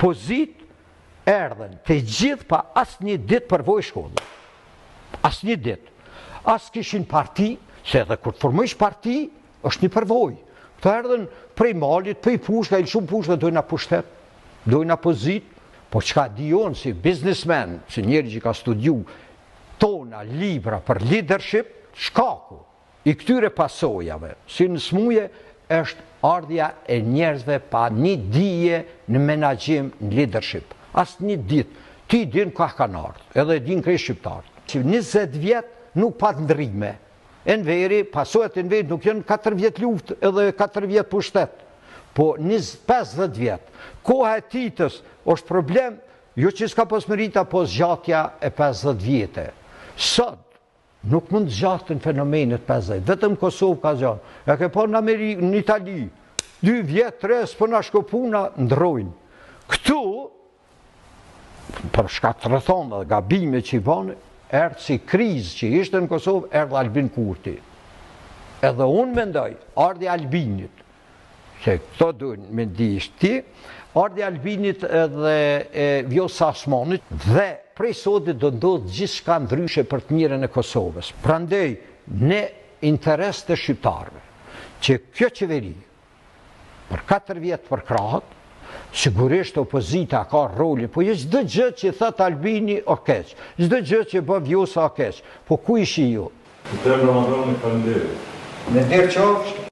Pozitë erdhën të gjithë pa asnjë ditë përvojë shkolle. Asnjë ditë. As kishin parti, se edhe kur të formojsh parti, është një përvojë. Këto erdhën prej malit, prej pushka, i lëshum pushka, dojna pushtet, dojna pozitë, po çka di unë si biznismen, si njeri që ka studiu tona libra për leadership, shkaku i këtyre pasojave, si në smuje, është ardhja e njerëzve pa një dije në menaxhim, në leadership. Asnjë ditë, ti din ka kanë ardhë, edhe e din krejt shqiptarët. Që 20 vjet nuk pat ndrime. Enveri, pasojat e Enverit nuk janë 4 vjet luftë edhe 4 vjet pushtet, po 50 vjet. Koha e Titës është problem, jo që s'ka pas merita, po zgjatja e 50 vjete. Sot, nuk mund të zgjatën fenomenet 50, vetëm Kosovë ka zgjatë. E ke pa në Amerikë, në Itali, 2 vjet, 3, s'po na shko puna, ndrojnë. Këtu, për shkak të rrethanave dhe gabime që i banë, erdhë si krizë që ishte në Kosovë, erdhë Albin Kurti. Edhe unë mendoj, ardhja Albinit, se këto duhen me dish ti, ardhja Albinit edhe e Vjosa Osmanit, dhe prej sotit do ndodhë gjithçka ndryshe për të mirën e Kosovës. Prandaj, në interes të shqiptarëve, që kjo qeveri, për 4 vjet përkrahet, sigurisht opozita ka rolin, po jo çdo gjë që thot Albini o keq, çdo gjë që bë Vjosa o keq, po ku ishi ju? Etem Ramadani, faleminderit. Me nder qofsh.